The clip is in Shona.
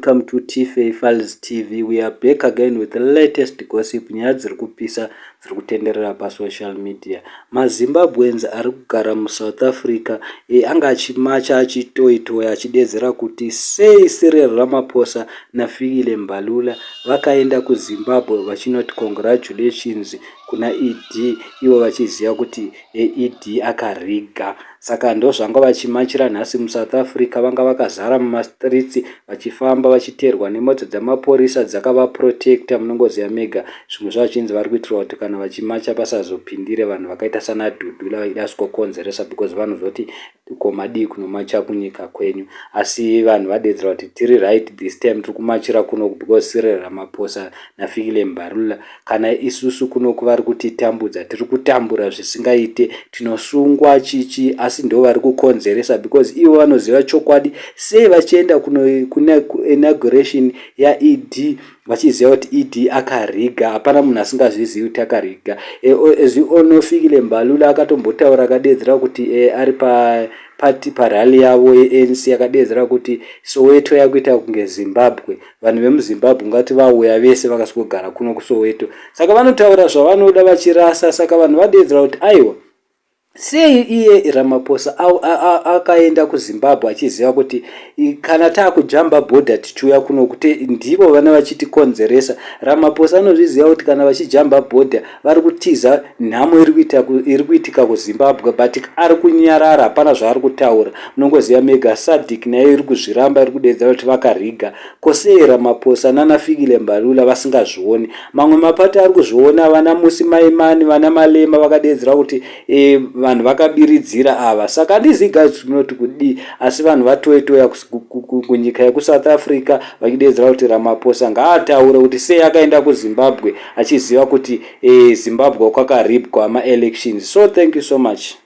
Welcome to Tife Files TV. We are back again with the latest gossip, nyaya dziri kupisa dziri kutenderera pasocial media. MaZimbabweans ari kugara muSouth Africa anga achimacha, achitoitoya, achidedzera kuti sei Cyril Ramaphosa naFikile Mbalula vakaenda kuZimbabwe vachinoti congratulations kuna ED, ivo vachiziva kuti ED akariga. Saka ndozvanga vachimachira nhasi muSouth Africa. Vanga vakazara mumastreets vachifamba, vachiteerwa nemota dzamapurisa dzakavaprotecta. Munongoziva mega, zvimwe zvavachinzi vari kuitirwa kuti kana vachimacha pasazopindire vanhu vakaita sana Dudula vaida svikokonzeresa, because vanozoti, "Ko madii kunomacha kunyika kwenyu?" Asi vanhu vadedzera kuti tiri right this time, tiri kumachira kunoku because Cyril Ramaphosa naFikile Mbalula, kana isusu kunoku vari kutitambudza, tiri kutambura zvisingaite, tinosungwa chichi, asi ndo vari kukonzeresa because ivo vanoziva chokwadi. Sei vachienda kuna inauguration yaED vachiziva kuti ED akariga? Hapana munhu asingazvizivi kuti akariga. As you all know, Fikile Mbalula akatombotaura, akadedzera kuti ari pa pati parally yavo yeANC, akadedzera kuti Soweto yakuita kunge Zimbabwe, vanhu vemuZimbabwe ngati vauya vese vakasvikogara kuno kuSoweto. Saka vanotaura zvavanoda vachirasa. Saka vanhu vadedzera kuti aiwa, sei iye Ramaphosa akaenda kuZimbabwe achiziva kuti kana taakujamba bhodha tichiuya kuno kuti ndivo vana vachitikonzeresa? Ramaphosa anozviziva kuti kana vachijamba bhodha vari kutiza nhamo iri kuitika kuZimbabwe, but ari kunyarara, hapana zvaari kutaura. Munongoziva mega, SADC nayo iri kuzviramba, iri kudedzera kuti vakariga. Ko sei Ramaphosa nanaFikile Mbalula vasingazvioni? Mamwe mapati ari kuzviona, vana Mmusi Maimane, vana Malema vakadedzera kuti vanhu vakabiridzira ava. Saka handizivi guys tinoti kudii, asi vanhu vatoitoya kunyika yekuSouth Africa vachidedzera kuti Ramaphosa ngaataure kuti sei akaenda kuZimbabwe achiziva kuti Zimbabwe kwakaribwa maelections. So thank you so much.